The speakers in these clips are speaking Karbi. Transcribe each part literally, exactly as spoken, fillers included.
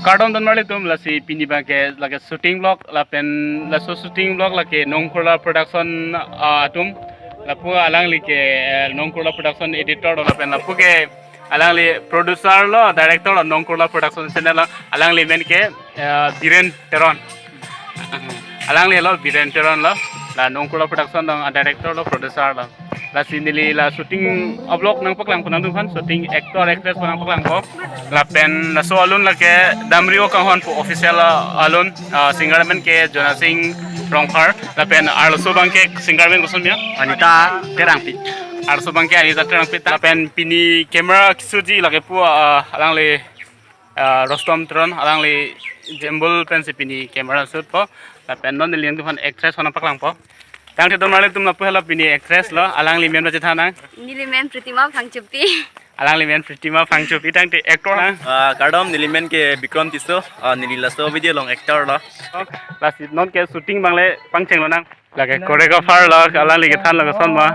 Kardom don marli atum, lasi pini abangke lake shooting vlog lapen laso shooting vlog lake Nongkurla Production, ah, atum. Lapu alangli ke, eh, Nongkurla Production editor lo lapen lapu ke alangli producer lo, director lo Nongkurla Production channel lo. Alangli amen ke, eh, Biren Teron. Alangli lo Biren Teron lo. La Nongkurla Production along a director lo, producer lo. Lasi neli la shooting a vlog nangpaklang po nangtumphan, shooting actor actress po nangpaklangpo. Lapen laso alun lake Damri-o Kanghon pu official, ah, alun, ah, singer amen ke Jona Sing Rongphar. Lapen arloso abangke singer amen koson ya? Anita Terangpi. Arloso abangke Anita Terangpi. Lapen pini camera shootji lake pu, ah, alangli, ah, Rostom Teron, alangli Jembul pensi pini camera shoot po. Lapen non neli nangtumphan actress po nangpaklangpo. Tangte don marli atum, lapu hala pini actress lo, alangli amen pachethan nang. Neli amen Pritima Phangchopi. Alangli amen Pritima Phangchopi, tangte actor nang. Ah, kardom, neli amen ke Bikram Tisso, ah, neli laso video along actor lo. Lasi non ke shooting abang le pangcheng lonang. Lake choreographer lo, alangli kethan lo koson ma.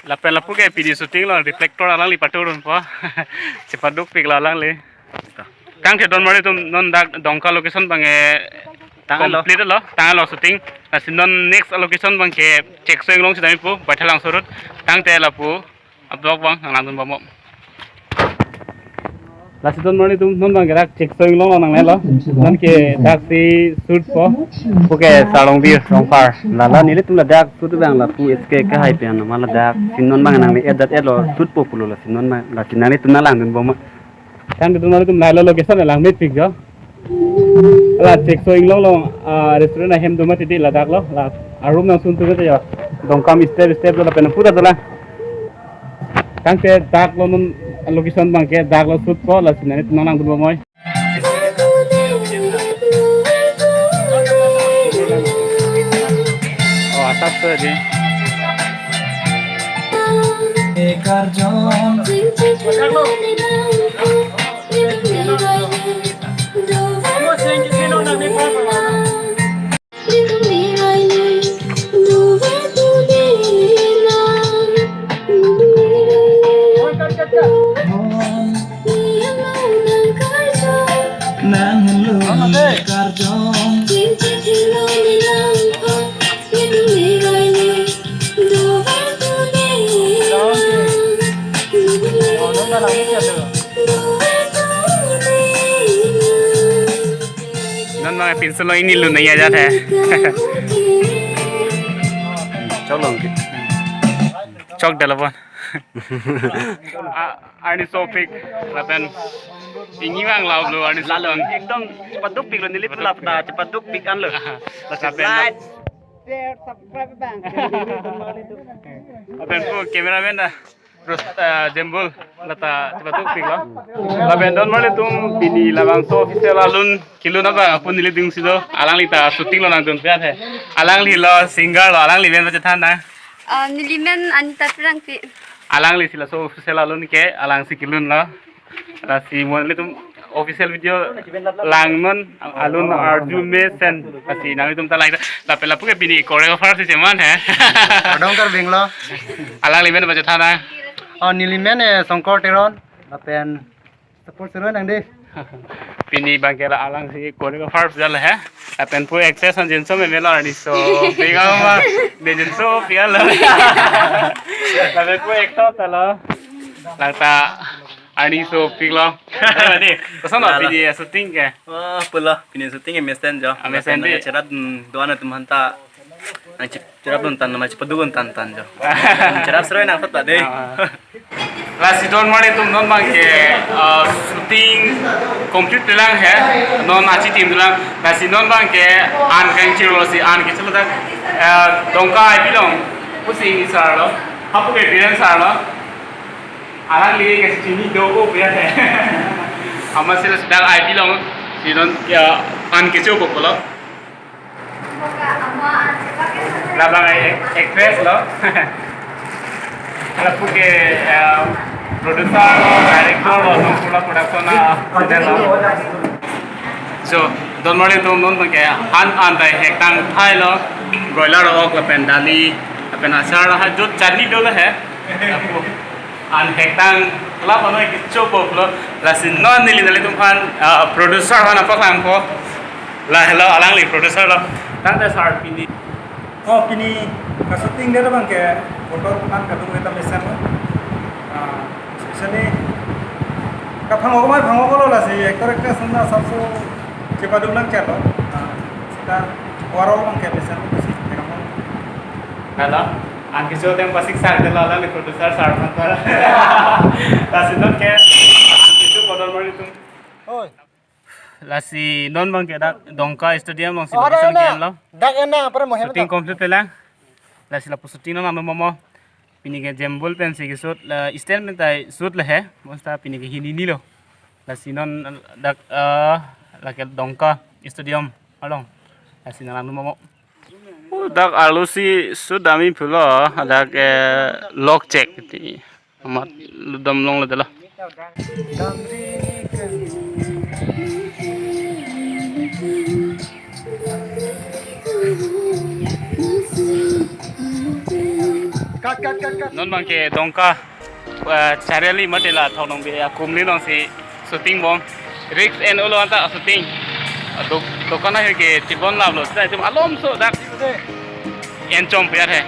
Lapen lapu ke pini shooting lo, reflector alangli patur dunpo. Chepadukpik lo alangli. Tangte don marli atum, non dak Dongka location abangke tanglo, complete lo, tanglo shooting. Lasi non next location abangke Chekso Inglong si damji pu, Baithalangso road. Tangte lapu a vlog abang nanglangdun bomnon. Lasi don marli atum, non abangke dak Chekso Inglong lo nanglelo. Non ke daksi shoot po. Pu ke Sarlongbi Rongphar. La la nelitum ladak shoot abang lapu S K Kahai pen ma ladak. Si non abang nangli edat elo shoot po pulo, lasi non abang, lasi nanglitum nanglangdun bomnon. Tangte don marli atum, lahelo location, lang metpik jo. La Chekso Inglong lo, ah, restaurant ahem do mati di ladak lo. La a room nangsun tu ke jo. Dongkamukam step step lo lapen pura dolang. Tangte dak lo non location abangke dak lo shoot po, lasi nanglitum nanglangdun bomnon. Oh, asap tu di. Non abang pinso lo, ini lu naya jat hai. Chok long ke. Chok dalabon. A, arni sopik lapen ingni abang lo, arni lalo sopik. Ekdom chepadukpik lo, neli pulap ta chepadukpik an lo. Lapen light, share, subscribe abang. Lapen pu cameraman ta Ros, eh, Jembul, lata chepadukpik lo. Lapen don marli atum, pini labangso official alun kelun abang apun neli dingsi do. Alangli ta shooting lo nangdun pen he. Alangli lo singer lo, alangli amen pachethan nang. Ah, neli amen Anita Terangpi. Alangli si laso official alun ke, alangsi kelun lo. Lasi mo nelitum official video langnon, alun arju mesen. Lasi nanglitum ta lang. Lapen lapu ke pini choreographer si cheman he. Adong kar benglo. Alangli amen pachethan nang. Oh, neli amen, eh, Songkor Teron. Lapen support sero nang dei. Pini abangke la alangsi choreographer jal he. Lapen pu actress an jinso meme lo, arni sopik ama. Ne jinsopik lo. Lapen pu actor ta lo. Lang ta arni sopik lo. Dei, koson lo pini shooting ke? Wah, pulo, pini shooting ke mesen jo. Ah, mesen dei. Cherap, hmm, doan atum aphan ta. Nang chip, cherap dun tan, nang chepaduk dun tan tan jo. Cherap sero nang ta dei. Ah. Lasi don marli atum, non abangke, ah, shooting complete lang he. Non achi team lang. Lasi non abangke an kangchir lo, si an kangchir lo ta, ah, Dongka I P along pusi sir lo. Hapu ke Biren sir lo. Alangli ke chini do ko puya he. Amatsi lasi dak I P along si non ya an kecho ko pulo. Labang ai actress lo. Lapu ke, eh, producer lo, director lo, Nongkurla Production a channel lo. So, don marli atum, non abangke han an ta hektang thai lo, broiler ok lapen dali, Lapen achar lahai jut chutney dolo he. Apo an hektang la pano kicho po lo. Lasi non neli nanglitum aphan, ah, producer aphan apaklangpo. La helo alangli producer lo. Tangte sir pini. Oh, pini ka-shooting det abang ke kotor aphan kadung kita mesen lo. Ah, especially kaphang-ok mai phang-ok lo, lasi actor actress na sabso chepadun nangchotlo. Ah, seta overall abang ke mesen lo, lasi kamu. Halo, an kecho atum pasik sar de la la ni producer sir mata. Lasi non ke an kecho kodon marli atum. Oi. Lasi non abang ke dak Dongka Stadium along si Oh, ada, location ada. Ke-en lo. Dak enak, apa mau hebat? Shooting complete pelang. Lasi lapu shooting non anu momo. Pini ke Jembul pensi ke-shoot, la stand pen tai shoot le he. Mosta pini ke hini ni lo. Lasi non dak, eh, lake Dongka Stadium along. Lasi non anu momo. Oh, dak arlo si shoot dam-i pulo, dak, eh, log check ti. Amat ludam longledetlo. Cut, cut, cut, cut. Non abang ke Dongka, eh, Chariali mate la Thong Nongbe akumli along si shooting bom. Risk en-o lo anta shooting. Dok-, dokan ahir ke chibon lap lo. Seta itum alomso dak en chom piyar he.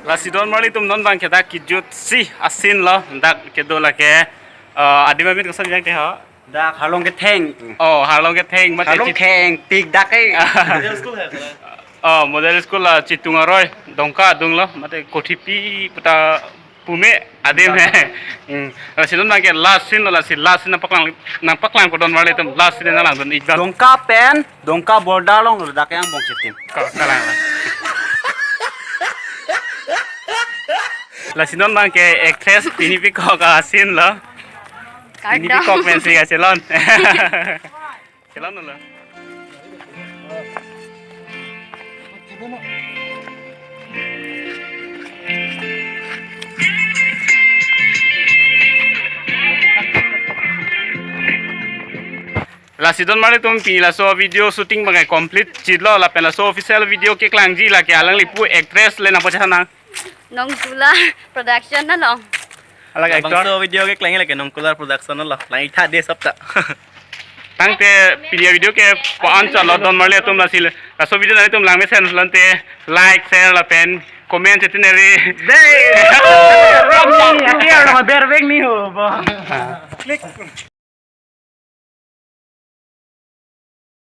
Lasi don marli atum, non abang ke dak kejut si a-scene lo, dak kedo lake, eh, adim amen koson abang ke ho. Dak Harlong Ketheng. Oh, Harlong Ketheng, mate Harlong chit- Ketheng, tik dak eh. Model school hai, sir. Oh, model school la Chitung aroi, Dongka adung lo, mate Kothipi puta pume adim he. Hmm. Lasi non abang ke last scene lo, lasi last scene nangpaklang, nangpaklang ko don marli atum, last scene nanglangdun ik dan. Dongka pen, Dongka border along dak angbong chitim. Ka-, kalang. Lasi non abang ke actress Pini Peacock a-scene lo. Pini Kardom. Peacock pensi kachelon. Chelon lo. Lasi don marli atum, pini laso video shooting abang ke complete chitlo, lapen laso official video keklangji lake alangli pu actress le nangpachethang nang. Nongkular Production along. Alak actor. Labangso video keklang lake Nongkular Production along. Lang-ik tha de sabta. Tangte pini video ke pa-an chalo don marli atum, lasi laso video nanglitum langmesen pulote like, share lapen comment chetineri. Dei. Ram ni, ati arlo ma bervek ni ho, bo. Click.